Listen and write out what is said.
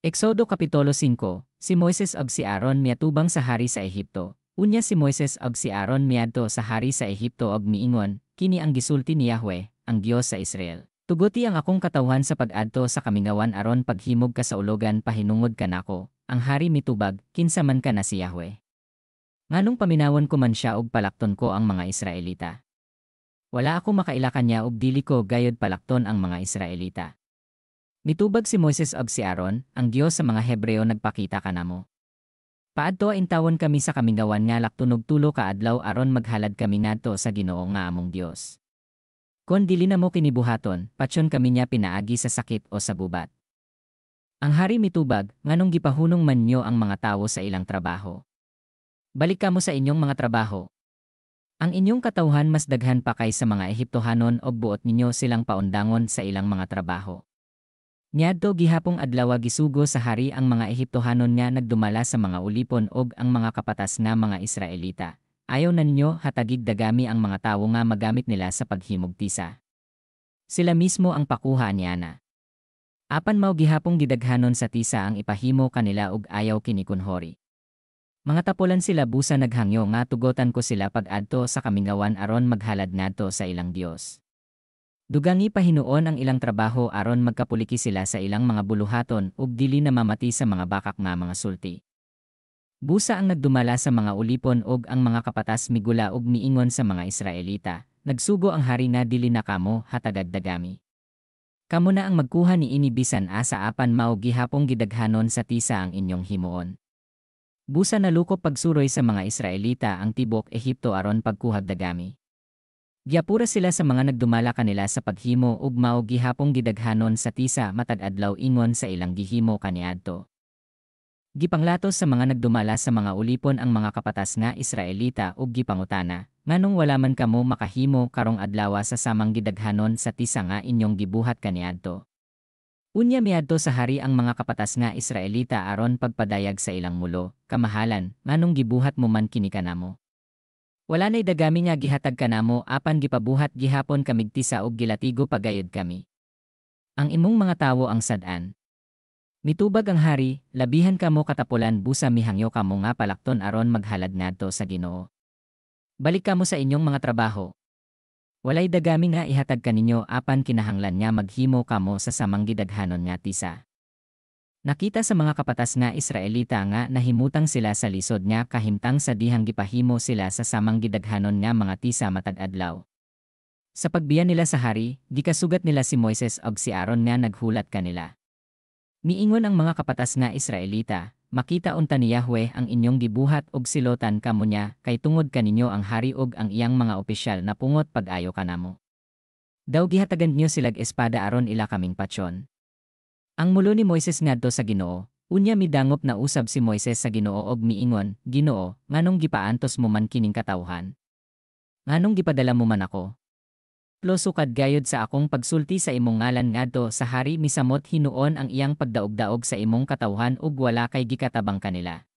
Exodo Kapitulo 5. Si Moises ug si Aaron miatubang sa hari sa Ehipto. Unya si Moises ug si Aaron miadto sa hari sa Ehipto ug miingon, "Kini ang gisulti ni Yahweh, ang Dios sa Israel. Tuguti ang akong katawhan sa pag-adto sa kamingawan aron paghimog kasaulogan pahinungod kanako." Ang hari mitubag, "Kinsa man kana si Yahweh? Nganong paminawon ko man siya ug palakton ko ang mga Israelita? Wala ako makaila kaniya ug dili ko gayod palakton ang mga Israelita." Mitubag si Moises ug si Aaron, "Ang Dios sa mga Hebreo nagpakita kanamo. Paadtoa intawon kami sa kamingawan nga lakton og 3 ka adlaw aron maghalad kami ngadto sa Ginoo nga among Dios. Kon dili namo kini buhaton, patyon kami niya pinaagi sa sakit o sa gubat." Ang hari mitubag, "Nganong gipahunong man nyo ang mga tawo sa ilang trabaho? Balik kamo sa inyong mga trabaho. Ang inyong katawhan mas daghan pa kaysa mga Ehiptohanon og buot ninyo silang paundangon sa ilang mga trabaho." Niadto gihapong adlaw, gisugo sa hari ang mga Ehiptohanon nga nagdumala sa mga ulipon og ang mga kapatas nga mga Israelita. "Ayaw na ninyo hatagig dagami ang mga tawo nga magamit nila sa paghimog tisa. Sila mismo ang pakuha niana." Apan mao gihapong gidaghanon sa tisa ang ipahimo kanila ug ayaw kini kunhori. Mga tapulan sila, busa naghangyo nga tugotan ko sila pag-adto sa kamingawan aron maghalad ngadto sa ilang Dios. Dugangi pa hinuon ang ilang trabaho aron magkapuliki sila sa ilang mga buluhaton ug dili na mamati sa mga bakak nga mga sulti. Busa ang nagdumala sa mga ulipon ug ang mga kapatas migula ug miingon sa mga Israelita, "Nagsugo ang hari na dili na kamo hatagag dagami. Kamo na ang magkuha niini bisan asa, apan mao gihapong gidaghanon sa tisa ang inyong himuon." Busa nalukop pagsuroy sa mga Israelita ang tibuok Ehipto aron pagkuhag dagami. Giapura sila sa mga nagdumala kanila sa paghimo ug mao gihapong gidaghanon sa tisa matag adlaw ingon sa ilang gihimo kaniadto. Gipanglatos sa mga nagdumala sa mga ulipon ang mga kapatas nga Israelita ug gipangutana, "Nganong wala man kamo makahimo karong adlawa sa samang gidaghanon sa tisa nga inyong gibuhat kaniadto?" Unya miadto sa hari ang mga kapatas nga Israelita aron pagpadayag sa ilang mulo, "Kamahalan, nganong gibuhat mo man kini kanamo? Wala na'y dagami nga gihatag kanamo, apan gipabuhat gihapon kamig tisa ug gilatigo pagayod kami. Ang imong mga tawo ang sad-an." Mitubag ang hari, "Labihan kamo katapulan, busa mihangyo kamo nga palakton aron maghalad ngadto sa Ginoo. Balik kamo sa inyong mga trabaho. Walay dagami nga ihatag kaninyo, apan kinahanglan nga maghimo kamo sa samang gidaghanon nga tisa." Nakita sa mga kapatas nga Israelita nga nahimutang sila sa lisod nga kahimtang sa dihang gipahimo sila sa samang gidaghanon nga mga tisa matag adlaw. Sa pagbiya nila sa hari, gikasugat nila si Moises ug si Aaron nga naghulat kanila. Miingon ang mga kapatas nga Israelita, "Makita unta ni Yahweh ang inyong gibuhat ug silotan kamo niya, kay tungod kaninyo ang hari ug ang iyang mga opisyal napungot pag-ayo kanamo. Daw gihatagan niyo silag espada aron ila kaming patyon." Ang mulo ni Moises ngadto sa Ginoo. Unya midangop na usab si Moises sa Ginoo og miingon, "Ginoo, nganong gipaantos mo man kining katawhan? Nganong gipadala mo man ako? Sukad gayod sa akong pagsulti sa imong ngalan ngadto sa hari, misamot hinuon ang iyang pagdaog-daog sa imong katawhan ug wala kay gikatabang kanila."